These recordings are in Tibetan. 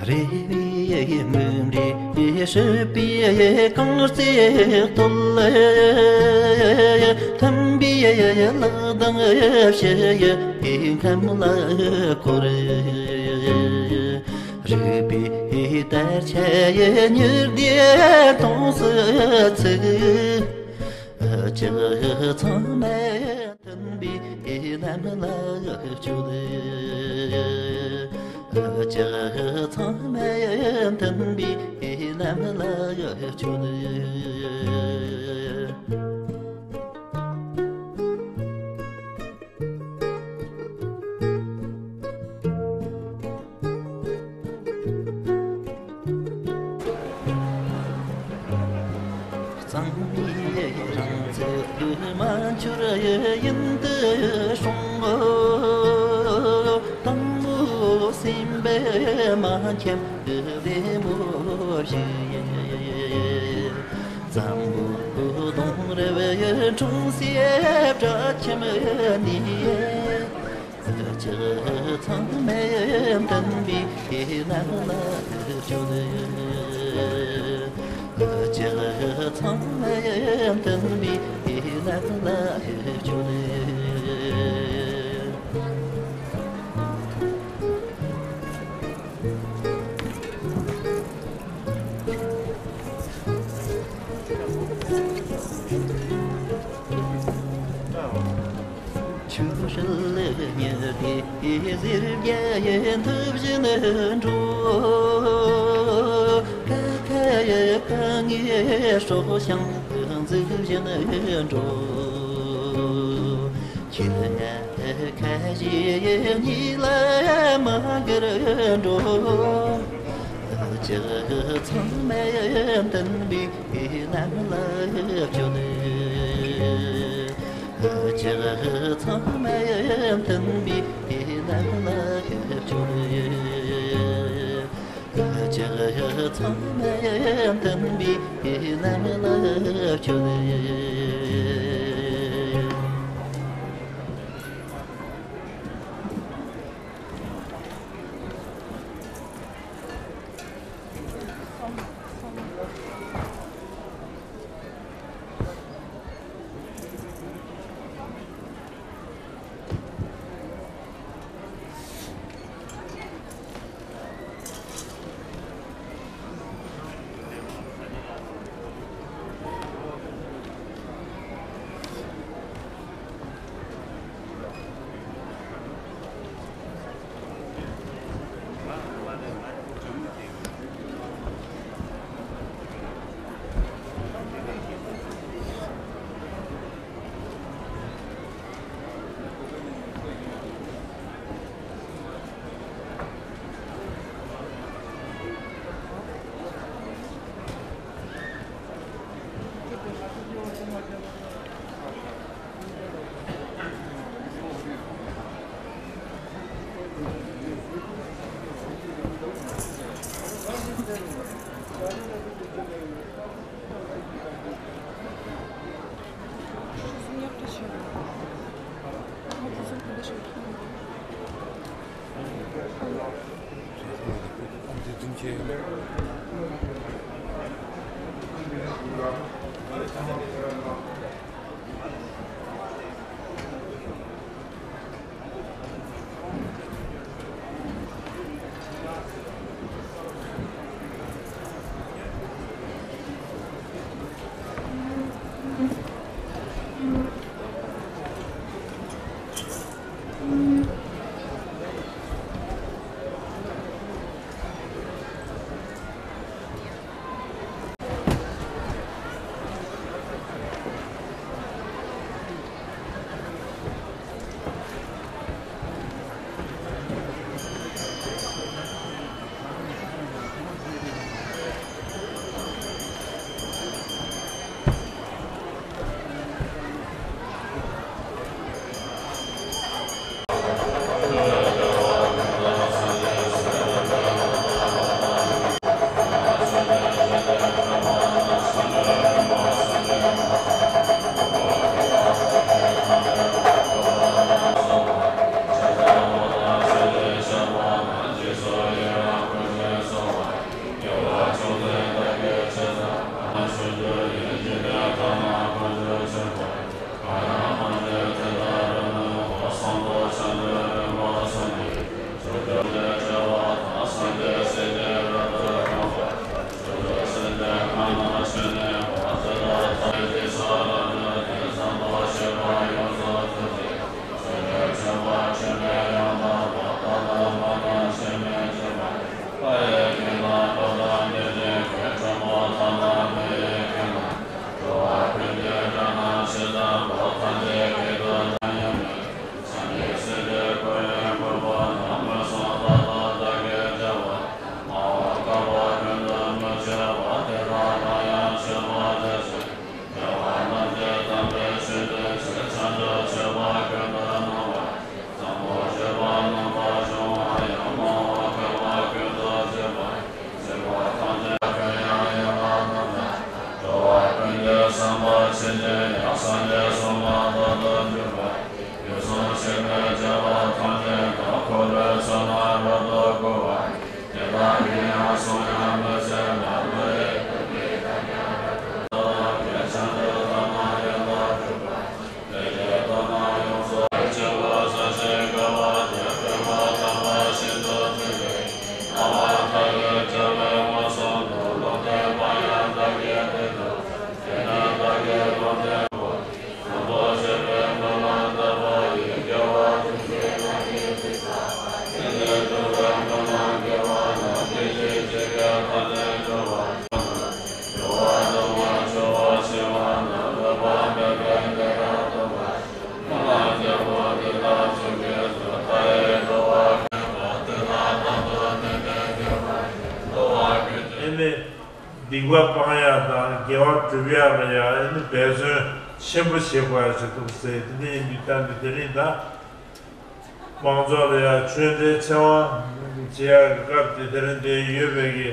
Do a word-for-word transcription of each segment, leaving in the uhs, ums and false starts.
རེ་བའི་མུན་རེ་སྲིད་པའི་རྐང་རྩེད་སྟོད། མཐུན་པའི་ལག་གདང་ཕྱི་ཡི་ཁམས་ལ་བསྐོར། རིག་པའི་དར་ཆ་ཡི་ཉི་ཟླའི་མཐོངས་སུ་ཚུད། ལྕགས་ཚང་མ་མཐུན་པའི་ལམ་ལ་བསྐྱོད། ལྕགས་ཚང་མ་མཐུན་པའི་ལམ་ལ་བསྐྱོད། གཙང་མའི་རང་ཚུགས་མ་འཆོར་ཡུན་དུ་སྲུང་ངོ་། དང་པོ་སེམས་པས་མ་འཁྱམས་བདེ་མོ་བཞིན། འཛམ་བུ་གདུང་རབས་འཁྲུངས་སའི་བྲག་ཁྱིམ་ནས། ལྕགས་ཚང་མ་མཐུན་པའི་ལམ་ལ་བསྐྱོད། ལྕགས་ཚང་མ་མཐུན་པའི་ལམ་ལ་བསྐྱོད། ཆུ་ཧྲུལ་ཉི་ཟེར་གྱི་གཟེར་བརྒྱ་ཡི་མཐིལ་བཞིན་འགྲོ། ཀ་ཁ་ཡི་ཀ་ངའི་སྲོག་ཤིང་མཛུབ་བཞིན་འགྲོ། ཁྱི་ཁ་ཁ་ཞིག་གཉིད་ལ་མ་གིར་འགྲོ། ལྕགས་ཚང་མ་མཐུན་པའི་ལམ་ལ་བསྐྱོད། ལྕགས་ཚང་མ་མཐུན་པའི་ལམ་ལ་བསྐྱོད། ལྕགས་ཚང་མ་མཐུན་པའི་ལམ་ལ་བསྐྱོད། སྡིག་པ་སྤང་ཡག་དང་དགེ་བ་སྒྲུབ་ཡག་ལ་ཡང་ཨ་ནི་འབད་བརྩོན་ཆེན་པོ་བྱེད་དགོས་ཡག་ཅིག་འདུག་ཟེར། དེ་འདྲ་ཡིན་དུས་ད་འདི་དེ་རིང་ད་མང་ཚོགས་ལ་ཡང་ཆོས་འབྲེལ་ཚེ་དབང་བྱེད་ཡག་གི་སྐབས་དེ་དེ་རིང་འདིར་ཡོད་པའི་གི་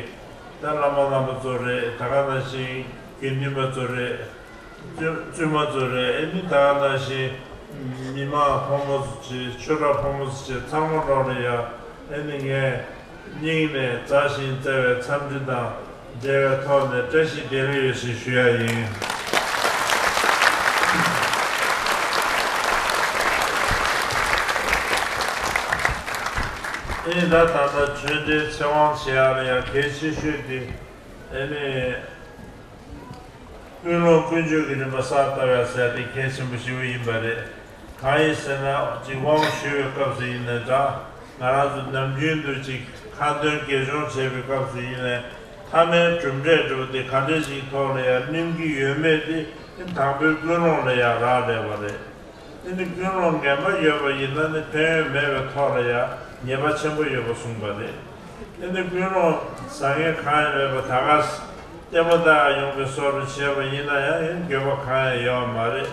ད་བླ་མ་རྣམ་པ་ཚོ་རེད། ད་ག་ནང་བཞིན་དགེ་འདུན་པ་ཚོ་རེད། བཙུན་བཙུན་མ་ཚོ་རེད། ཨེ་ནི་ད་ག་ནང་བཞིན་མི་མང་ཕོ་མོ་ཚོ་བྱས། ཆོས་གྲོགས་ཕོ་མོ་ཚོ་བྱས། ཚང་མ་ལོག་ལ་ཡ་ཨེ་ནི་ངས་སྙིང་ནས་མཛའ་ཞིང་བརྩེ་བའི་འཚམས་འདྲི་དང་འབྲེལ་བའི་ཐོག་ནས་བཀྲ་ཤིས་བདེ་ལེགས་ཡོད་ཞེས་ཞུ་ཡ་ཡིན། ཨེ་ནི་ད་ད་ལྟ་ཆོས་འབྲེལ་ཚེ་དབང་བྱེད་ཡ་ལ་ཡ་གལ་ཆེ་ཤོས་དེ་ཨེ་ནི། ཀུན་སློང་ཀུན་སྤྱོད་ཀྱི་རིམ་པ་གསར་བཏབ་ཡ་ཟེར་དེ་གལ་ཆེན་པོ་ཞིག་ཡིན་པ་རེད། གང་ཡིན་ཟེར་ན་ཅིག་དབང་ཞུ་བའི་སྐབས་སུ་ཡིན་ནའི་འདྲ། ང་རང་ཚོ་ནམ་རྒྱུན་དུ་ཅིག་ཁ་འདོན་དགེ་སྦྱོར་བྱེད་པའི་སྐབས་སུ་ཡིན་ནའི་ཐ་མའི་གྲུབ་འབྲས་འདྲ་བོ་དེ་ག་འདྲ་ཞིག་ཐོག་ལ་ཡང་སྣོན་གྱི་ཡོད་མེད་དེ་དང་པོའི་ཀུན་སློང་ལ་ཡང་རག་ལས་པ་རེད། དེ་ནི་ཀུན་སློང་ངན་པ་ཡོད་པ་ཡིན་ན་ནི་ཕན་ཡོན་མེད་པའི་ཐོག་ལ་ཡང་ཉེས་པ་ཆེན་པོ་ཡོད་པ་གསུངས་པ་རེད། དེ་ནི་ཀུན་སློང་བཟང་ངན་གང་ཡང་མེད་པ་ད་ག་ལྟད་མོ་ལྟ་ཡོང་བའི་བཟོ་འདྲ་བྱས་པ་ཡིན་ན་ཡང་ཡང་འགྱོད་པ་གང་ཡང་ཡོད་མ་རེད།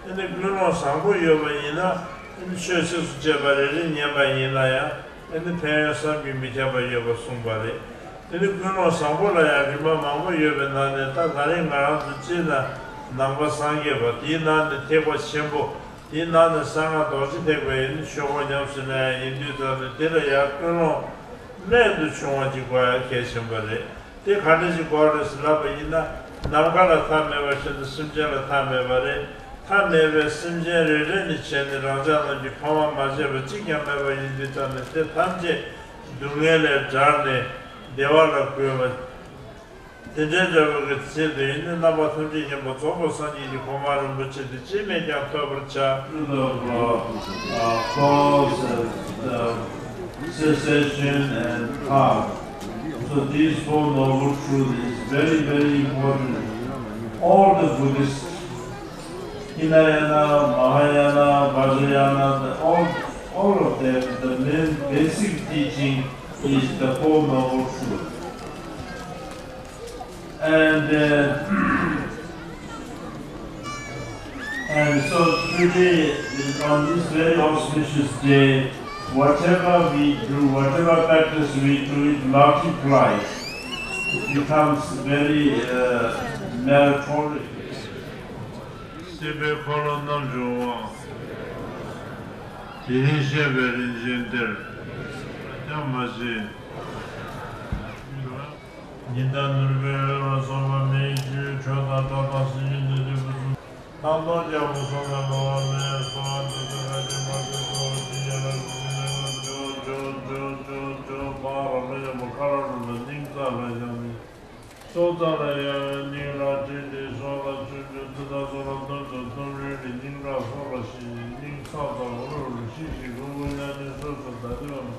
དེ་ནི་ཀུན་སློང་བཟང་པོ་ཡོད་པ་ཡིན་ན་དེ་ནི་ཆོས་ཚིགས་སུ་བཅད་པ་རེ་རེ་ཉན་པ་ཡིན་ན་ཡང་དེ་ནི་ཕན་ཡོན་བསམ་གྱིས་མི་ཁྱབ་པ་ཡོད་པ་གསུངས་པ་རེད། དེ་ནི་ཀུན་སློང་བཟང་པོ་ལ་ཡང་རིམ་པ་མང་པོ་ཡོད་པའི་ནང་ནས་ད་ད་རེས་ང་རང་ཚོ་སྤྱིར་ན་ནང་པ་སངས་རྒྱས་པ། དེའི་ནང་ནས་ཐེག་པ་ཆེན་པོ། དེའི་ནང་ནས་གསང་སྔགས་རྡོ་རྗེ་ཐེག་པའི་ཆོས་སྐོར་ཉམས་སུ་ལེན་ཡ་ཡིན་དུས་ཙམ་ནས་དེ་ལ་ཡང་ཀུན་སློང་རྨད་དུ་བྱུང་བ་ཅིག་དགོས་ཡ་གལ་ཆེན་པོ་རེད། དེ་ག་འདྲ་ཞིག་དགོས་རེད་ཟེར་ལབ་པ་ཡིན་ན། ནམ་མཁའ་ལ་མཐའ་མེད་པ་བཞིན་དུ་སེམས་ཅན་ལ་མཐའ་མེད་པ་རེད། མཐའ་མེད་པའི་སེམས་ཅན་རེ་རེ་ནས་བྱས་ནས་རང་ཅག་རྣམས་ཀྱི་ཕ་མ་མ་བྱས་པ་གཅིག་ཀྱང་མེད་པ་ཡིན་དུས་ཙམ་ནས་དེ་ཐམས་ཅད་སྡུག་བསྔལ་ལས་བསྒྲལ་ནས་བདེ་བ་ལ་འགོད་པ། དེ་འདྲའི་འབྲས་བུ་གི་ཚེ་འདི་ནི་རྣམ་པ་ཐམས་ཅད་མཁྱེན་པ་རྫོགས་པའི་སངས་རྒྱས་ཀྱི་གོ་འཕང་རིན་པོ་ཆེ་དེ་ཅིས་ནས་ཀྱང་ཐོབ་པར་བྱ། Of, uh, cause, uh, the cessation and path. So these four noble truths is very, very important. All the Buddhists, Hinayana, Mahayana, Vajrayana, the, all, all of them, the main basic teaching is the Four Noble Truths. And, uh, and so today, on this very auspicious day, whatever we do, whatever practice we do, it multiplies. It becomes very, uh, meritorious. སྲིད་པའི་འཁོར་ལོ་རྣམ་འབྱུང་བ། དེ་བཞིན་གཤེགས་པའི་རིན་ཆེན་གཏེར། ཡང་མ་ཟིན། ཉི་ཟླ་ནོར་བུའི་འོད་ལ་སོགས་པ་མེ་ཡི་ཆུ་ཁྲོད་དང་སྒྲ་དང་སིལ་བྱེད་སྣོད་དུ་ཕུན་སུམ་ཚོགས། ཐང་སྟོང་རྒྱལ་པོ་སོགས་ལ་འགྲོ་བ་མེད་གསོལ་བ་འདེབས་སོ། ཁ་ཆེ་མ་ཆེ་གཙོ་བོ་ཆེ་ཡན་ལག་བདུན་ལས་མ་འབྱུང་འབྱུང་འབྱུང་འབྱུང་འབྱུང་འབྱུང་འབྱུང་འབྱུང་འབྱུང་འབྱུང་འབྱུང་འབྱུང་འབྱུང་འབྱུང་འབྱུང་འབྱུང་འབྱུང་འབྱུང་འབྱུང་། སྲོག་རྩ་ལ་ཡང་སྙིང་རགས་ཅན་ཏེ། སྲོག་ལ་ཆུ་འབྱུང་ཚུལ་དང་སྲོག་ལ་གཏུམ་དང་གཏུམ་རིམ་གྱི་སྙིང་རགས་སྲོག་ལ་ཤི་ཞིང་སྙིང་ཚག་ཚག་འུར་འུར་ཤི་ཞིང་ལྷུང་ལྷུང་ཉམས་ཉམས་སོ་སོ་ད་དེ་བ་མ།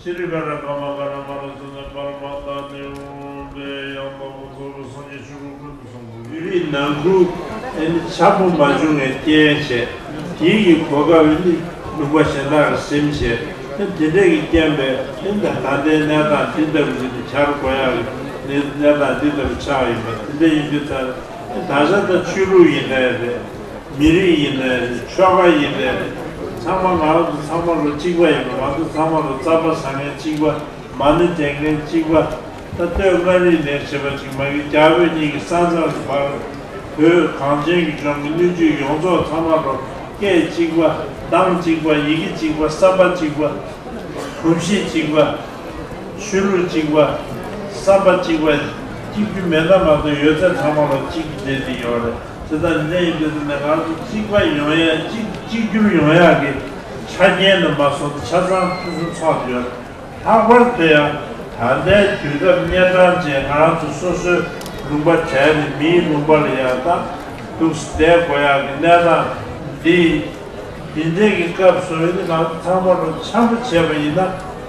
ཤྲཱི་ཀ་ར་ཀ་མ་ཀ་ར་མ་ར་སུ་ན་པར་མ་ཏ་ནི་འོང་པའི་ཡང་དག་པར་རྫོགས་པའི་སངས་རྒྱས་ཆོས་སྐུ་ཀུན་ཏུ་བཟང་པོ་ཡུན་རིང་ནང་ཁུལ་ཨེ་ནི་ཆག་སྒོ་མ་བྱུང་བའི་རྐྱེན་བྱས། དེའི་གི་གོ་སྐབས་ནི་ལུང་པ་གཞན་དག་གི་ཟིན་བྱས། ཨེ་དེ་འདྲ་གི་རྐྱེན་པས་ཨེ་ད་ད་ལྟའི་གནས་སྟངས་འདི་ལྟ་བུ་ཞིག་ཏུ་གྱར་དགོས་ཡག་གི་གནས་གནས་སྟངས་འདི་ལྟ་བུ་ཆགས་ཡིན་པ། དེ་འདྲ་ཡིན་དུས་ཙང་ཨེ་ད་ཆ་ད་ཆོས་ལུགས་ཡིན་ནའི་རེད། མི་རིགས་ཡིན་ནའི་རེད། ཆོལ་ཁ་ཡིན་ནའི་རེད། ཚང་མ་ང་རང་ཚོ་ཚང་མ་ལོ་གཅིག་པ་ཡིན་པ། ང་ཚོ་ཚང་མ་ལོ་རྩམ་པ་ཟ་མཁན་གཅིག་པ། མ་ཎི་འདོན་མཁན་གཅིག་པ། ད་སྟོད་མངའ་རིས་ནས་བྱེད་པ་གཅིག་མ་གི་རྒྱ་བོད་གཉིས་ཀྱི་ས་མཚམས་ཀྱི་བར། བོད་གངས་ཅན་གྱི་ལྗོངས་ཀྱི་སྣོད་བཅུད་ཡོངས་རྫོགས་ཚང་མ་ལོ་སྐད་གཅིག་པ། གདངས་གཅིག་པ། ཡི་གེ་གཅིག་པ། བསམ་པ་གཅིག་པ། གོམས་གཤིས་གཅིག་པ། ཆོས་ལུགས་གཅིག་པ། བསམ་པ་གཅིག་པ། གཅིག་རྒྱུ་མེད་ན་མ་གཏོགས་ཡོད་ཚད་ཚང་མ་ལོ་གཅིག་གི་རྗེས་དེ་ཡོད་རེད། དེ་ལྟར་འདི་འདྲ་ཡིན་དུས་ཙམ་ནས་ང་ཚོ་གཅིག་པ་ཡོང་ཡ། གཅིག་གཅིག་གྱུར་ཡོང་ཡ་གི་ཆ་རྐྱེན་དུ་མ་སོང་ཆ་ཚང་ཕུན་སུམ་ཚོགས་ཡོད། ལྷག་པར་དུ་ཡང་ད་ལྟའི་དུས་སྐབས་གནས་སྟངས་ཅན་ང་རང་ཚོ་སོ་སོའི་ལུང་པ་བྲལ་ནས་མིའི་ལུང་པ་ལ་ཡང་ད་འདུག་སེ་བསྡད་དགོས་ཡག་གི་གནས་སྟངས་འདི། འདི་འདྲའི་གི་སྐབས་སུ་ཡིན་ན་ང་ཚོ་ཚང་མ་ལོ་འཆམ་པོ་བྱས་པ་ཡིན་ན་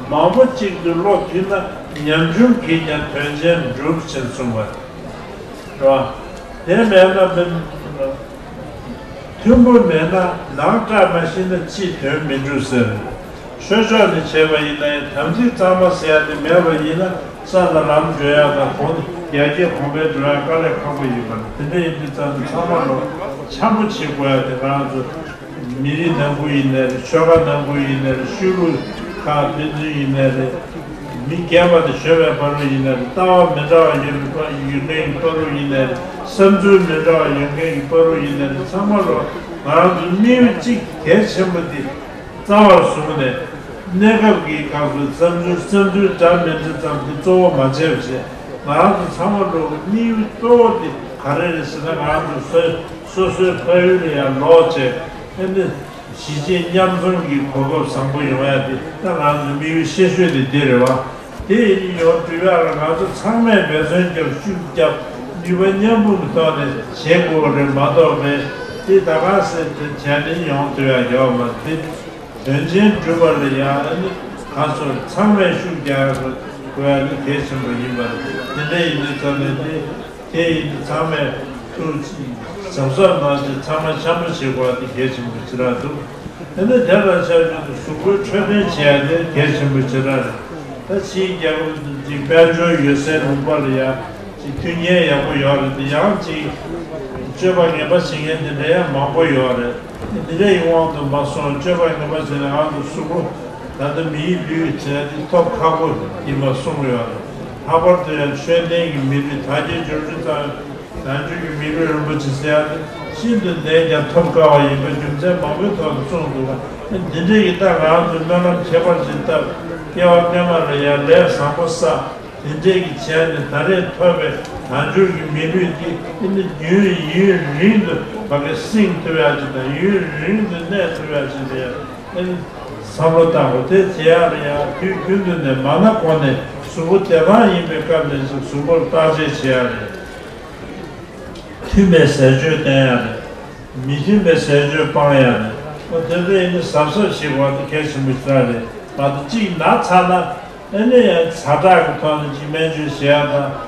མང་པོ་གཅིག་ཏུ་བློ་མཐུན་ན་ཉམ་ཆུང་གིས་ཀྱང་དོན་ཆེན་འགྲུབ་ཅེས་གསུངས་པ་རེད་བ། དེ་མེད་ན་མི་མཐུན་པོ་མེད་ན་ནང་བཀྲ་མ་ཤིས་ན་ཕྱི་དོན་མི་འགྲུབ་ཟེར། ཆོས་ཕྱོགས་ནས་བྱས་པ་ཡིན་ན་ཡང་དམ་ཚིག་གཙང་མ་ཟེར་ཡ་དེ་མེད་པ་ཡིན་ན་ས་ལ་ལམ་འགྲོ་ཡ་དང་གོང་ཡར་རྒྱས་གོང་འཕེལ་འགྲོ་ཡ་དཀའ་ལས་ཁག་པོ་ཡིན་པ་རེད། དེ་འདྲ་ཡིན་དུས་ཙམ་དུ་ཚང་མ་ལོ་འཆམ་པོ་བྱེད་དགོས་ཡ་དེ་ང་ཚོ་མི་རིགས་ནང་ཁུལ་ཡིན་ནའི་རེད། ཆོལ་ཁ་ནང་ཁུལ་ཡིན་ནའི་རེད། ཆོས་ལུགས་ཁག་ཕན་ཚུན་ཡིན་ནའི་རེད། མི་རྒན་པ་དང་གཞོན་པའི་བར་དུ་ཡིན་ནའི་རེད། ལྟ་བ་མི་འདྲ་བ་ཡོད་པའི་བར་ཡོད་མཁན་གྱི་བར་དུ་ཡིན་ནའི་རེད། བསམ་ཚུལ་མི་འདྲ་བ་ཡོད་མཁན་གྱི་བར་དུ་ཡིན་ནའི་རེད། ཚང་མ་ལོ་ང་རང་ཚོའི་དམིགས་ཡུལ་གཅིག་གལ་ཆེན་པོ་དེ། རྩ་བར་བཟུང་ནས་གནས་སྐབས་ཀྱི་སྐབས་སུ་བསམ་ཚུལ་བསམ་ཚུལ་འདྲ་མི་འདྲ་ཙམ་དེ་གཙོ་བོ་མ་བྱས་པ་བྱས། ང་རང་ཚོ་ཚང་མ་ལོ་དམིགས་ཡུལ་གཙོ་བོ་དེ་ག་རེ་རེད་ཟེར་ན། ང་རང་ཚོ་སོ་སོ་སོའི་ཕ་ཡུལ་ལ་ཡང་ལོག་བྱས། ཨ་ནི་གཞིས་བྱེས་མཉམ་འཛོམས་ཀྱི་གོ་སྐབས་བཟང་པོ་ཡོང་ཡ་དེ་ད་ང་ཚོའི་དམིགས་ཡུལ་ཤེས་ཤོས་དེ་དེ་རེད་བ། དེ་ཡིན་ཡོང་དུས་ཡ་ལ་ང་ཚོ་ཚང་མས་འབད་བརྩོན་བརྒྱབ་ཤུགས་བརྒྱབ་ནུས་པ་མཉམ་སྤུངས་ཀྱི་ཐོག་ནས་བྱེད་དགོས་པ་རེད་མ་གཏོགས་པས་དེ་ད་ག་སེ་དེ་བྱས་ནས་ཡོང་དུས་ཡ་ཡོད་མ་རེད། དོན་ཆེན་སྒྲུབ་པ་ལ་ཡང་ཨ་ནི་གང་སོང་ཚང་མས་ཤུགས་རྒྱག་དགོས་ཡ་ནི་གལ་ཆེན་པོ་ཡིན་པ་རེད། དེ་འདྲ་ཡིན་དུས་ཙམ་ནས་དེ་དེ་ཡིན་དུས་ཚང་མས་ཐུགས་གཟབ་གཟབ་གནང་བྱས་ཚང་མས་འཆམ་པོ་བྱེད་དགོས་པ་དེ་གལ་ཆེན་པོ་ཞེ་དྲག་འདུག་དེ་ནས་དེ་ལ་ཆ་བཞག་ཏུ་གཟུགས་པོའི་འཕྲོད་བསྟེན་བྱེད་ཡ་དེ་གལ་ཆེན་པོ་ཞེ་དྲག་རེད། ད་ཕྱིའི་རྒྱལ་ཁབ་ཀྱི་དཔལ་འབྱོར་ཡོད་སའི་ལུང་པ་ལ་ཡ་ཅིག་མཐུན་རྐྱེན་ཡག་པོ་ཡོད་རེད་དེ། ཡང་ཅིག་སྤྱོད་པ་ངན་པ་བྱེད་མཁན་དེ་འདྲ་ཡང་མང་པོ་ཡོད་རེད། འདི་འདྲ་ཡི་དབང་དུ་མ་སོང་སྤྱོད་པ་ངན་པ་བྱས་ན་ང་ཚོ་གཟུགས་པོ་ད་ལྟ་མིའི་ལུས་བྱས་ཏེ་ཐོབ་ཁག་པོ་ཡིན་པ་གསུངས་ཡོད་རེད། ལྷག་པར་དུ་ཡང་ཆོས་ལྡན་གྱི་མི་ལུས་དར་རྒྱས་འབྱོར་ཕྱུག་དང་། བྱང་ཆུབ་ཀྱི་མི་ལུས་རིན་པོ་ཆེ་ཟེར་ཡ་དེ་ཤིན་ཏུ་ནས་ཀྱང་ཐོབ་དཀའ་བ་ཡིན་པ་རྒྱུ་མཚན་མང་པོའི་ཐོག་ཏུ་གསུངས་འདུག་པ། འདི་འདྲའི་ཡི་ད་ང་ཚོས་སྨོན་ལམ་ཁྱད་པར་ཅན་བཏབ། སྐྱེ་བ་སྔོན་མ་ལ་ཡང་ལས་བཟང་པོ་བསགས། དེ་འདྲའི་གི་བྱས་ནས་ད་རེས་ཐོབ་པའི་བྱང་ཆུབ་ཀྱི་མི་ལུས་འདི་ཨ་ནི་ཡུན་ཡུན་རིང་དུ་ཕ་གི་བསྲིང་ཐུབ་ཡ་ཅིག་དང་ཡུན་རིང་དུ་གནས་ཐུབ་ཡ་ཅིག་ལ་ཡང་ཨ་ནི་བསམ་བློ་བཏང་དགོས། དེ་བྱེད་ཡ་ལ་ཡང་དུས་རྒྱུན་དུ་ནས་མ་ན་གོང་ནས་གཟུགས་པོ་བདེ་ཐང་ཡིན་པའི་སྐབས་ནས་ཅིག་གཟུགས་པོར་བརྟག་དཔྱད་བྱེད་ཡ་རེད། མཐུན་པའི་ཟས་སྤྱོད་བསྟེན་ཡ་རེད། མི་མཐུན་པའི་ཟས་སྤྱོད་སྤང་ཡ་རེད། ཨོ་དེ་ཚོ་ཡིན་ན་གཟབ་གཟབ་བྱེད་དགོས་པ་དེ་གལ་ཆེན་པོ་ཞིག་རེད། མ་གཏོགས་གཅིག་ན་ཚ་ན་ཨ་ནི་ཡང་ཛ་དྲག་གི་ཐོག་ནས་གཅིག་སྨན་བཅོས་བྱེད་ཡ་དང་།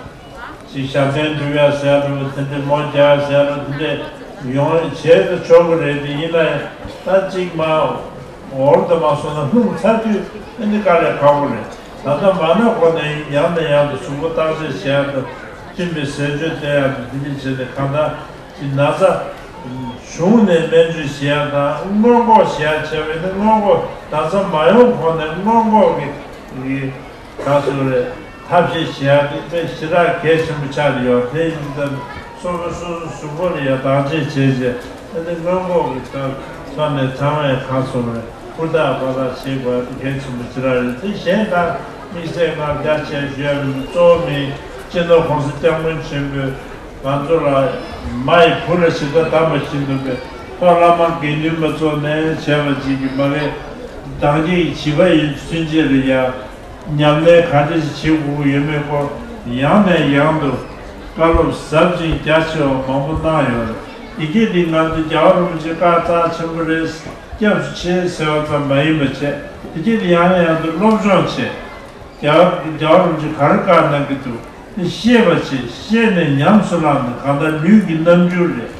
གཅིག་ཞབས་བརྟན་སྒྲུབ་ཡ་ཟེར་ཡ་འགྲོ་དེ་འདྲས་མོ་རྒྱག་ཡ་ཟེར་ཡ་འགྲོ་དེ་འདྲས་ཡོང་བྱས་ཏེ་ཆོག་གི་རེད། དེ་ཡིན་ན་ཡང་ད་གཅིག་མ་འོར་དུ་མ་སོང་ན་ལྷུང་ཚར་དུས་ཨ་ནི་དཀའ་ལས་ཁག་པོ་རེད། ད་ལྟ་མ་ན་གོང་ནས་ཡང་ནས་ཡང་དུ་གཟུགས་པོ་བརྟག་དཔྱད་བྱེད་ཡ་དང་མཐུན་པའི་ཟས་སྤྱོད་བསྟེན་ཡ་དང་དེ་འདྲས་བྱས་ཏེ་གང་ལྟར་གྱི་ན་ཚ་བྱུང་ནས་སྨན་བཅོས་བྱེད་ཡ་དང་སྔོན་འགོག་བྱེད་ཡ་བྱས་པ་ཡིན་ན་སྔོན་འགོག་ན་ཚ་མ་ཡོང་གོང་ནས་སྔོན་འགོག་གི་གི་ག་ཚོད་རེད་ཐབས་ཤེས་བྱེད་ཡ་དེ་དཔེ་ཞེ་དྲག་གལ་ཆེན་པོ་ཆགས་ཡོད། དེ་ཡིན་ཙང་སོ་སོ་སོ་སོ་གཟུགས་པོ་ལ་ཡ་བརྟག་དཔྱད་བྱས་རྗེས་ཨ་ནི་སྔོན་འགོག་གི་ཐབས་ཐོག་ནས་ཚང་མས་ག་ཚོད་རེད་ཧུར་ཐག་འབད་ཐག་བྱེད་དགོས་ཡ་དེ་གལ་ཆེན་པོ་ཞེ་དྲག་རེད། དེ་གཞན་དག་དམིགས་བསལ་ང་རྒྱ་ཆེ་ཞུ་ཡ་མི་འདུག་གཙོ་བོ་མི་སྤྱི་ནོར་༸གོང་ས་༸སྐྱབས་མགོན་ཆེན་པོས་ང་ཚོ་ལ་མ་ཡི་བུ་ལ་ཇི་ལྟར་དམ་པ་བཞིན་དུ་འབད། ལྷ་བླ་མ་དགེ་འདུན་པ་ཚོ་ནས་བྱས་པ་ཅིག་གིས་མ་གི་བདག་ཉིད་ཀྱི་བྱིས་པ་ཡིན་ཚུན་ཆད་ལ་ཡང་ཉམས་ལེན་ག་འདྲ་ཞིག་བྱེད་དགོས་ཀྱི་ཡོད་མེད་སྐོར་ཡང་ནས་ཡང་དུ་བཀའ་སློབ་ཟབ་ཅིང་རྒྱ་ཆེ་བ་མང་པོ་གནང་ཡོད་རེད། ཡི་གེ་འདི་ང་ཚོ་རྒྱལ་བ་རིན་པོ་ཆེ་བཀའ་རྩ་ཆེན་པོ་རེད། སྐྱབས་སུ་མཆི་ཟེར་བ་ཙམ་མ་ཡིན་པ་བྱས་ཡི་གེ་འདི་ཡང་ནས་ཡང་དུ་སློབ་སྦྱོང་བྱས། རྒྱལ་བ་རྒྱལ་བ་རིན་པོ་ཆེ་ག་རེ་བཀའ་གནང་གི་འདུག་ཤེས་པ་བྱེད། ཤེས་ནས་ཉམས་སུ་བླངས་ནས་གང་ལྟར་ལུས་ཀྱི་རྣམ་འགྱུར་རེད།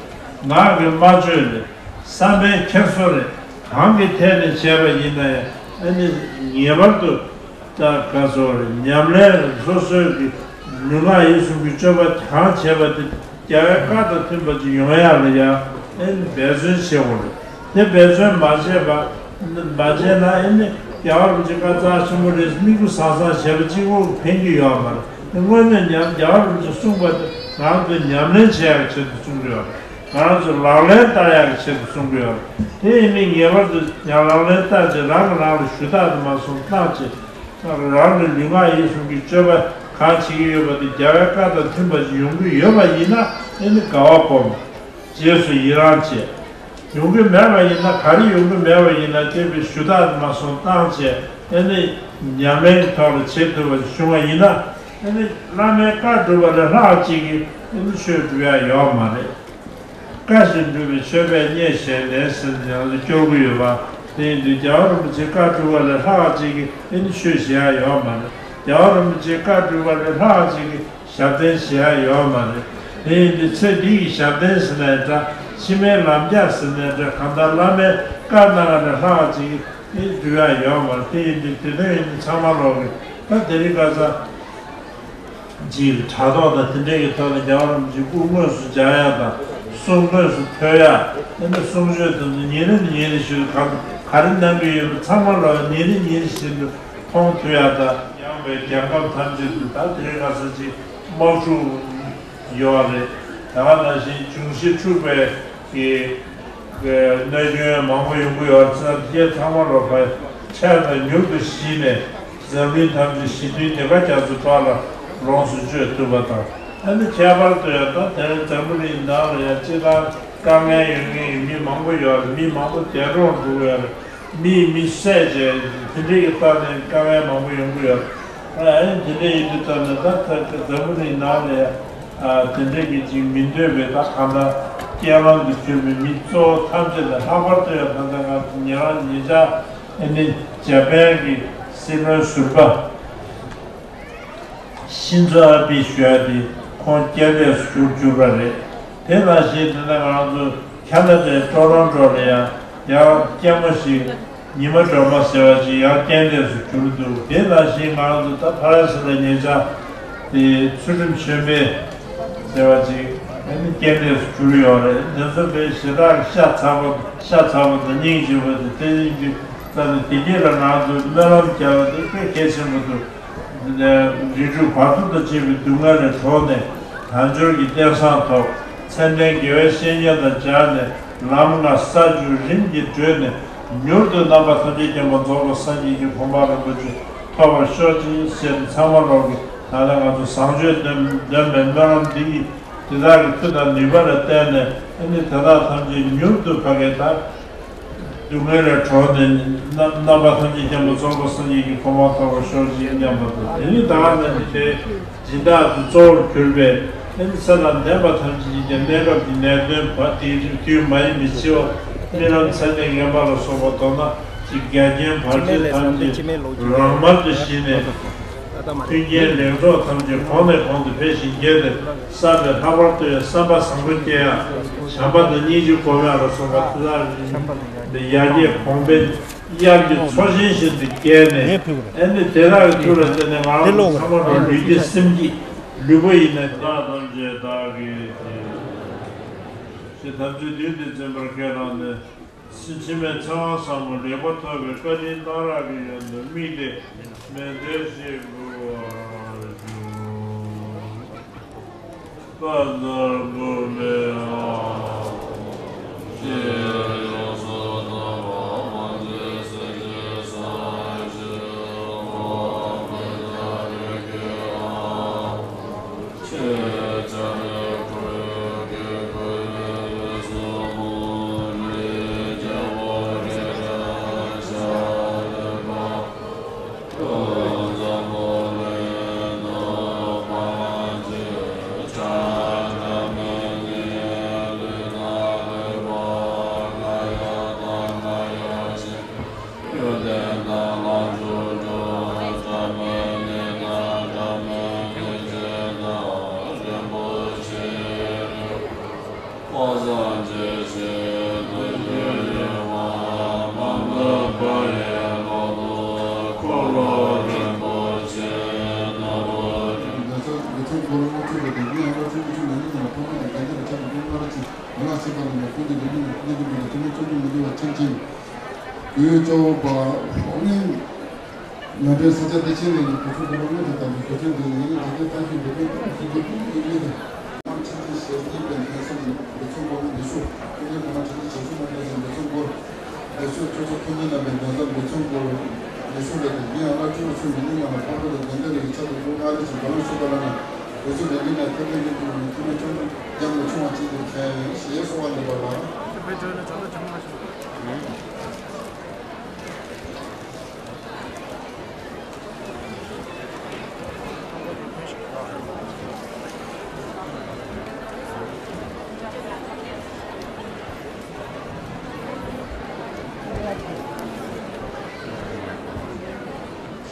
ངག་གི་སྨྲ་བརྗོད་རེད། བསམ་པའི་འཁྱེར་སོ་རེད། གང་གི་ཐད་ནས་བྱས་པ་ཡིན་ན་ཡང་ཨ་ནི་ངེས་པར་དུ་ད་ག་ཚོད་རེད་ཉམས་ལེན་སོ་སོའི་གི་ལུས་ངག་ཡིད་གསུམ་གྱི་སྤྱོད་པ་གང་བྱས་པ་དེ་རྒྱལ་བའི་བཀའ་དང་མཐུན་པ་ཅིག་ཡོང་ཡག་ལ་ཡང་ཨ་ནི་འབད་བརྩོན་བྱེད་དགོས་རེད། དེ་འབད་བརྩོན་མ་བྱས་པ། མ་བྱས་ན་ཨེ་ནི་རྒྱལ་བ་རིན་པོ་ཆེ་བཀའ་རྩ་ཆེན་པོ་རེད། མིག་དཔེ་བཟང་བཟང་བྱས་པ་གཅིག་པོ་ཕན་གྱི་ཡོད་མ་རེད། དངོས་གནས་ཉམས་རྒྱལ་བ་རིན་པོ་ཆེ་གསུངས་པ་དེ་ང་རང་ཚོས་ཉམས་ལེན་བྱེད་ཡག་ཆེད་དུ་གསུངས་ཀྱི་ཡོད་རེད། ང་རང་ཚོས་ལག་ལེན་བསྟར་ཡག་ཆེད་དུ་གསུངས་ཀྱི་ཡོད་རེད། དེ་ཡིན་ནི་ངེས་པར་དུ་ཡང་ལག་ལེན་བསྟར་བྱས་རང་གིས་རང་ལ་ཞུ་དག་དུ་མ་སོང་བཏང་བྱས་རང་གི་ལུས་ངག་ཡིད་གསུམ་གྱི་སྤྱོད་པ་གང་བྱེད་ཀྱི་ཡོད་པ་དེ་རྒྱལ་བའི་བཀའ་དང་མཐུན་པ་ཞིག་ཡོང་གི་ཡོད་པ་ཡིན་ན་ཨེ་ནི་དགའ་བ་སྒོམ། རྗེས་སུ་ཡི་རང་བྱེད། ཡོང་གི་མེད་པ་ཡིན་ན་ག་རེ་ཡོང་གི་མེད་པ་ཡིན་ན་དེ་བས་ཞུ་དག་མ་སོང་བཏང་བྱས་ཨེ་ནི་ཉམས་ལེན་ཐོག་ལ་བྱེད་ཐུབ་པ་བྱུང་བ་ཡིན་ན་ཨེ་ནི་བླ་མའི་བཀའ་སྒྲུབ་པ་ལས་ལྷག་ཅིག་གིས་ཨེ་ནི་ཆོས་སྒྲུབ་ཡ་ཡོད་མ་རེད། བཀའ་བཞིན་སྒྲུབ་པའི་མཆོད་པས་མཉེས་བྱས་ནས་ཟེར་ནས་ཡང་སྐྱོར་གྱི་ཡོད་པ། དེ་ཡིན་དུས་རྒྱལ་བ་རིན་པོ་ཆེའི་བཀའ་སྒྲུབ་པ་ལས་ལྷག་ཅིག་གིས་ཨེ་ནི་ཆོས་བྱེད་ཡ་ཡོད་མ་རེད། རྒྱལ་བ་རིན་པོ་ཆེའི་བཀའ་སྒྲུབ་པ་ལས་ལྷག་ཅིག་གིས་ཞབས་བརྟན་བྱེད་ཡ་ཡོད་མ་རེད། དེ་ཡིན་དུས་ཚེ་འདི་ཡི་ཞབས་བརྟན་ཟེར་ནའི་འདྲ། ཕྱི་མའི་ལམ་རྒྱགས་ཟེར་ནའི་འདྲ། གང་ལྟར་བླ་མའི་བཀའ་གནང་བ་ལས་ལྷག་ཅིག་ དེ་འགྲུབ་ཡག་ཡོད་མ་རེད། དེ་ཡིན་དུས་དེ་འདྲ་ཡིན་དུས་ཚང་མ་ལོག་གི་ད་དེ་རིང་ཁ་སང་ཅིག་དྲ་ཐོག་དང་དེ་འདྲ་གི་ཐོག་ནས་རྒྱལ་བ་རིན་པོ་ཆེ་སྐུ་དངོས་སུ་མཇལ་ཡག་དང་གསུང་དངོས་སུ་ཐོས་ཡག་དེ་འདྲ་གསུང་ཆོས་དེ་ཚོ་ཉིན་རེ་ཉིན་རེ་བཞིན་ག་ག་རེ་གནང་གི་ཡོད་པ་ཚང་མ་ལོག་ཉིན་རེ་ཉིན་རེ་བཞིན་དུ་མཐོང་ཐུབ་ཡག་དང་། ཡངས་པའི་རྒྱལ་ཁམས་ཐམས་ཅད་དུ་ད་དེ་རིང་ཁ་སང་ཅིག་དམག་འཁྲུག་ཡོད་རེད། ད་ག་ནང་བཞིན་འབྱུང་བཞི་འཁྲུག་པའི་གི་གནོད་སྐྱོན་མང་པོ་ཡོང་གི་ཡོད་ཙང་དེ་ཚང་མ་ལོག་ཕར་ཕྱག་དང་མྱུར་དུ་ཞི་ནས་འཛམ་གླིང་ཐམས་ཅད་ཞི་མཐུན་གནས་སྐབས་རྒྱ་མཚོའི་བར་ལ་ལོངས་སུ་སྤྱོད་ཐུབ་པ་དང་། ཨ་ནི་ཁྱད་པར་དུ་ཡང་ད་དེ་རིང་འཛམ་བུ་གླིང་ནང་ལ་ཡང་སྤྱིར་བཏང་དཀའ་ངལ་ཡོད་མཁན་གྱི་མི་མང་པོ་ཡོད་རེད། མི་མང་པོ་འདས་གྲོངས་འགྲོ་གི་ཡོད་རེད། མིས་མི་བསད་བྱས་དེ་འདྲའི་གི་ཐོག་ནས་དཀའ་ངལ་མང་པོ་ཡོང་གི་ཡོད། ཨ་ནི་དེ་འདྲ་ཡིན་དུས་ཙམ་ནས་ད་ལྟ་འཛམ་བུ་གླིང་ནང་ལ་ཡང་དེ་འདྲ་གི་ཅིག་མི་འདོད་པའི་ད་གང་ལྟར་རྐྱེན་ལམ་དུ་གྱུར་པའི་མི་གཙོ་བོ་ཐམས་ཅད་ལ་ལྷག་པར་དུ་ཡང་ད་ལྟ་ང་ཚོ་ཉེ་རང་ཉེ་ཆར་ཨ་ནི་འཇར་པན་གྱི་སྲིད་བློན་ཟུར་པ་ཤིན་ཛོ་ཨ་བེ་ཞུ་ཡ་དེ་ཁོང་རྐྱེན་འདས་སུ་གྱུར་གྱུར་པ་རེད། དེ་ནང་བཞིན་དེ་ནས་ང་རང་ཚོ་ཁ་ན་ཌའི་ཊོ་རོན་ཊོ་ལ་ཡང་ཡང་སྐྱེས་མ་ཞིག་ཉི་མ་སྒྲོལ་མ་ཟེར་བ་ཅིག་ཡང་རྐྱེན་འདས་སུ་གྱུར་འདུག་དེ་ནང་བཞིན་ང་རང་ཚོ་ད་ཕ་རན་སི་ལ་ཉེ་ཆར་དེ་ཚུལ་ཁྲིམས་ཆོས་འཕེལ་ཟེར་བ་ཅིག་ཨ་ནི་རྐྱེན་འདས་སུ་གྱུར་ཡོད་རེད། དེ་ཚོ་དཔེ་ཞེ་དྲག་ཤ་ཚ་པོ་ཤ་ཚ་པོ་དང་སྙིང་རྗེ་པོ་དེ་དེ་ཡིན་དུས་ད་ནི་དེ་རྗེས་ལ་ང་ཚོས་སྨོན་ལམ་རྒྱག་པ་དེ་དཔེ་གལ་ཆེན་པོ་འདུག་རིགས་དྲུག་བར་དོ་དང་བཅས་པའི་སྡུག་བསྔལ་ལས་གྲོལ་ནས་དལ་འབྱོར་གྱི་རྟེན་བཟང་ཐོབ། མཚན་ལྡན་དགེ་བའི་བཤེས་གཉེན་དང་སྦྱར་ནས་ལམ་ལྔ་ས་བཅུ་རིམ་གྱིས་བགྲོད་ནས་མྱུར་དུ་རྣམ་པ་ཐམས་ཅད་མཁྱེན་པ་རྫོགས་པའི་སངས་རྒྱས་ཀྱི་གོ་འཕང་རིན་པོ་ཆེ་ཐོབ་པར་ཤོག་ཅིག་ཟེར་ནས་ཚང་མ་ལོག་གི་ད་ལྟ་ང་ཚོ་བཟང་སྤྱོད་འདོན་འདོན་པའི་སྨོན་ལམ་འདི་ཡིས་དེ་དག་གི་མཐུ་དང་ནུས་པ་ལ་བརྟེན་ནས་ཨ་ནི་དེ་དག་ཐམས་ཅད་མྱུར་དུ་ཕ་གི་ད། སྡུག་བསྔལ་ལས་གྲོལ་ནས་རྣམ་རྣམ་པ་ཐམས་ཅད་མཁྱེན་པ་རྫོགས་པའི་སངས་རྒྱས་ཀྱི་གོ་འཕང་ཐོབ་པར་ཤོག་ཅིག་སྙམ་པ་དང་། དེ་ནི་ད་ག་ནང་བཞིན་དེ་སྦྱིན་བདག་ཏུ་གཙོ་བོར་གྱུར་པའི་ཨ་ནི་ཚེ་དང་ལྡན་པ་ཐམས་ཅད་ཀྱི་གནས་སྐབས་ཀྱི་ནད་གདོན་བ་དེའི་རིགས་དུས་མ་ཡིན་པའི་འཆི་བ་རྨི་ལམ་མཚན་ལྡན་ངན་པ་ལ་སོགས་པ་མདོར་ན་ཅིག་འགལ་རྐྱེན་བར་ཆད་ཐམས་ཅད་རང་མལ་དུ་ཞི་ནས། མཐུན་རྐྱེན་ལེགས་ཚོགས་ཐམས་ཅད་གོང་ནས་གོང་དུ་འཕེལ་ཞིང་རྒྱས་ཏེ་བསམ་པའི་ལྷག་པར་དུ་ཡང་བསམ་པ་བཟང་པོ་སྐྱེ་ཡང་བྱམས་པ་དང་སྙིང་རྗེ་སྒོམ་ཡང་ལ་སོགས་པ་དེ་དག་ཡར་རྒྱས་གོང་འཕེལ་དབྱར་གྱི་མཚོ་ཆེན་བཞིན་དུ་རྒྱས་ནས་ཨ་ནི་དེ་དག་གི་མཐུ་ལ་བརྟེན་ནས་ང་རང་ཚོ་ཚང་མ་ལ་ལུས་ཀྱི་སེམས་ཀྱི་ལུས་པོ་ཡིན་ན་བདག་ཐམས་ཅད་བདག་གིས་ཞེས་དམ་ཚིག་བདུན་དུ་འཛིན་པར་ཁས་བླངས་ནས། ཕྱི་མའི་ཚེ་དབང་ཟབ་མོ་ལེགས་པར་ཐོབ་པའི་བཀའ་དྲིན་གནང་རག་གི་ཡོན་དུ་དམིགས་ཏེ་མཎྜལ་ཞིག་འབུལ་བར་ཞུ། བཀའ་གདམས་པ་མེ་ཨ་ཤེས་ཡོངས་སུ་དག་པ་མ་འདྲེས་སེམས་ཅན་སངས་རྒྱས་གོ་འཕེལ་དག་པའི་དགེ་བ། ང་ཚོ་འགོ་ལ་དམག་འཁྲུག་ལས་དོན་ཡང་ལ་ཚོགས་འགོ་ཚུགས་ནས་ནི་ང་ཕ་མ་དང་རྒན་གཞོན་ལ་ཆ་ནས་དཔུང་དམག་ར་ཅིག་ང་ལ་ཚེ་དང་ལ་ནས་ཀུན་གྱི་ལུས་ཀྱི་ནས་ཀུན་གྱི་ནས་ཐུན་མོང་བཅོས་བསྒྱུར་མི་འདུག་པ་ཆེན་ཆེན། གུས་ཅོ་བ་ཨོ་མིན། ང་འདྲའི་ས་ཆ་འདི་ཆེན་ནས་ཀྱི་གོ་ཚུལ་དགོས་པ་དངོས་དང་དམ་པའི་གོ་ཚུལ་འདི་ཡིན་ནི་དེ་གའི་ལྟ་ཞིབ་འདི་གའི་ཐུགས་ཀྱི་ཀུན་གྱི་ཡིད་དུ། ཆེན་ཆེན་ཞེས་སྙིང་པའི་ངལ་གསོ་ནི་འདི་ཚོ་མགོ་ནི་འདི་ཤོག་ཀུན་གྱི་གོ་ན་ཆེན་ཆེན་ཞེས་སུ་མ་འདྲ་ཞིང་འདི་ཚོ་མགོ། ལས་ཤོག་ཆོས་ཚོགས་ཕུན་སུམ་རྣམ་པའི་འདོན་ཟབ་འདི་ཚོ་མགོ། ལས་ཤོག་ལས་དང་ཡིན་ཡང་ང་ཆུ་བ་ཆུ་མི་ནུས་ང་ལ་ཕག་པ་ལ་འདོན་འདོན་ལ་ཡིག་ཆ་དུ་འགྲོ་ང་རེ་ཞིག་ག་ལ་ཤོག་པ་ལ་ན། འདི་ཚོ་ལས་འདི་ནས་ཐེག་པའི་ཡིན་དུ་མི་ཐུབ་ན་ཆུང་ཆུང་རྒྱང་ལ་ཆུང་བ་ཅིག་ཏུ་མཁྱེན་ཞེས་གསོལ་བ་འདེབས་པ་ལ།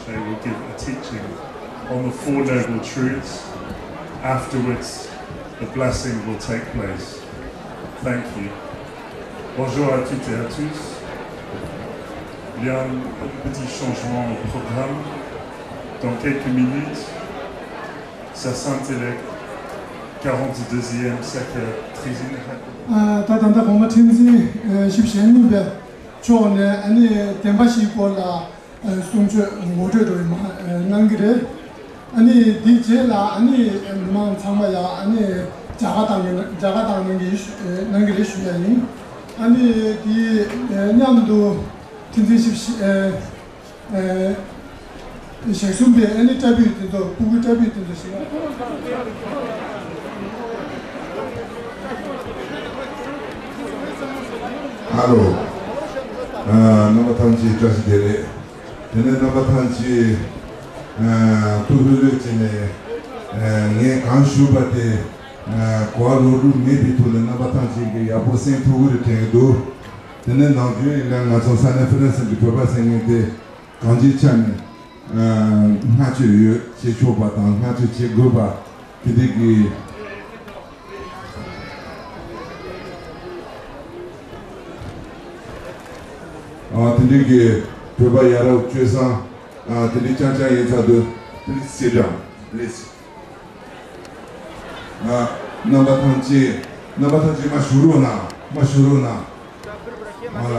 They will give a teaching on the Four Noble Truths. Afterwards, the blessing will take place. Thank you. Bonjour à toutes et à tous. Il y a un petit changement au programme. Dans quelques minutes, ça sera le quarante-deuxième Sakya Trizin Haku. ད་ད་ལྟ་གོང་མ་ཁྲི་འཛིན་བཞི་བཅུ་ཞེ་གཉིས་པའི་མཆོག་ནས་ཨ་ནི་བདེན་པ་བཞིའི་སྐོར་ལ་གསུང་ཆོས་ངོ་སྤྲོད་འགྲོ་ཡི་མ་གནང་གི་རེད། ཨ་ནི་དེའི་རྗེས་ལ་ཨ་ནི་མི་མང་ཚང་མ་ཡ་ཨ་ནི་མཇལ་ཁ་བཏང་གི་མཇལ་ཁ་བཏང་གནང་གི་ཞུ་གནང་གི་རེད་ཞུ་ཡ་ཡིན། ཨ་ནི་དེའི་མཉམ་དུ་ཁྲི་འཛིན་བཞི་བཅུ་ཞེ་གསུམ་པའི་ཨ་ནི་བཀྲ་ཕུད་དེ་ཚོ་སྤུ་གུ་བཀྲ་ཕུད་དེ་ཚོ་ཞིག་ཧ་ལོ། རྣམ་པ་ཐམས་ཅད་བཀྲ་ཤིས་བདེ་ལེགས། དེ་ནས་རྣམ་པ་ཐམས་ཅད་ཐུགས་ལྷོད་ལྷོད་བྱས་ནས་ངས་གང་ཞུས་པ་དེ་གོ་བ་ལོག་འགྲོ་མེད་པའི་ཐོག་ནས་རྣམ་པ་ཐམས་ཅད་ཀྱིས་ཡག་པོ་གསན་ཐུབ་ཀྱི་རེད་དྲན་གྱི་འདུག་དེ་ནས་ནམ་རྒྱུན་ཡིན་ན་ང་ཚོ་ས་གནས་ཧྥ་རན་སི་གི་བོད་པ་ཟེར་མཁན་དེ་གང་ཅིའི་ཆ་ནས་བསྔགས་བརྗོད་ཡོད་བྱེད་ཆོག་པ་དང་བསྔགས་བརྗོད་བྱེད་དགོས་པ་དེ་འདྲ་གི་ཨ་དེ་འདྲའི་གི་བོད་པ་ཡ་རབས་སྤྱོད་བཟང་ཨ་དེ་འདྲའི་རྐྱང་རྐྱང་ཡིན་ཚར་དུས། Please sit down, please. ཨ་རྣམ་པ་ཐམས་ཅད་རྣམ་པ་ཐམས་ཅད་མར་བཞུགས་རོགས་གནང་། མར་བཞུགས་རོགས་གནང་། ཨ་ལ།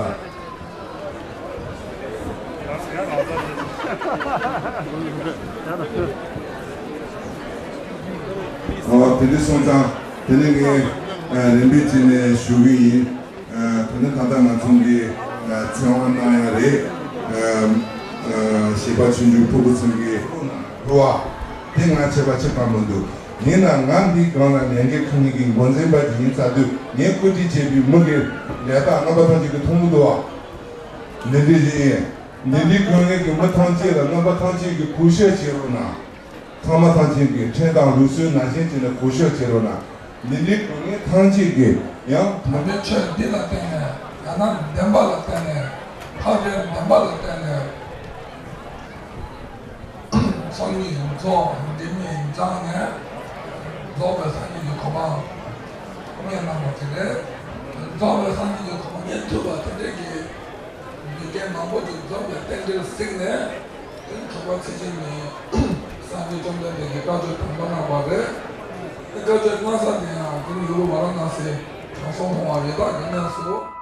ཨ་དེ་འདྲ་སོང་ཙང་དེ་ནས་ངས་ཨ་རིམ་པས་བྱས་ནས་ཞུ་གི་ཡིན། ཨ་དེ་ནས་ད་ལྟ་ང་ཚོ་གི་ཨ་ཚེ་དབང་གནང་ཡ་རེད། ཨ་ཨ་གཞས་པ་ཆུང་ཆུང་ཕྲུ་གུ་ཚོ་གི་འགྲོ་བ་དེ་ང་ཆད་པ་ཆད་པ་མི་འདུག་ཡིན་ན་ང་འདི་སྒང་ལ་ལས་འགན་འཁུར་མཁན་གྱི་འགོ་འཛིན་པ་ཅིག་ཡིན་ཚར་དུས་ངས་བཀོད་སྒྲིག་བྱས་པའི་མི་གི་ལས་རྟགས་རྣམ་པ་ཐམས་ཅད་ཀྱིས་མཐོང་གི་འདུག་བ། འདི་འདྲ་ཞིག་ཡིན། འདི་འདྲའི་དགོས་ངེས་ཀྱི་མི་ཐམས་ཅད་ལ་རྣམ་པ་ཐམས་ཅད་ཀྱིས་གུས་ཞབས་བྱེད་རོགས་གནང་། ཚང་མ་ཐམས་ཅད་ཀྱིས་ཁྲེལ་དང་ལུགས་སྲོལ་ནང་བཞིན་བྱས་ནས་གུས་ཞབས་བྱེད་རོགས་གནང་། འདི་འདྲའི་དགོས་ངེས་ཐམས་ཅད་ཀྱིས་ཡང་། དམ་པའི་ཆོས་འདི་ལ་བརྟེན་ནས་ཡང་ན་བདེན་པ་ལ་བརྟེན་ནས་ཐག་རིང་བདེན་པ་ལ་བརྟེན་ནས། སང་ཉིན་རྫོགས་འདི་མིན་སྦྱངས་ནས་རྫོགས་པའི་སངས་རྒྱས་ཀྱི་གོ་འཕང་རྙེད་གནང་བ་དེ་རེད། རྫོགས་པའི་སངས་རྒྱས་ཀྱི་གོ་འཕང་རྙེད་ཐུབ་པ་དེ་འདྲས་ཀྱི་མི་རྒན་མང་པོ་ཅིག་འཛོམས་པའི་རྟེན་འབྲེལ་གཟིགས་ནས་དེ་ནི་གྲགས་པ་ཚེ་ཆེན་ནས་སངས་རྒྱས་བཅོམ་ལྡན་འདས་ཀྱི་བཀའ་ཆོས་དམ་པ་གནང་བ་རེད། དེ་བཀའ་ཆོས་གནང་ས་དེ་ཡང་དེ་ནི་ཡུལ་ཝཱ་ར་ཎ་སིའི་དྲང་སྲོང་སློབ་མ་རི་དྭགས་ཀྱི་གནས་སུ།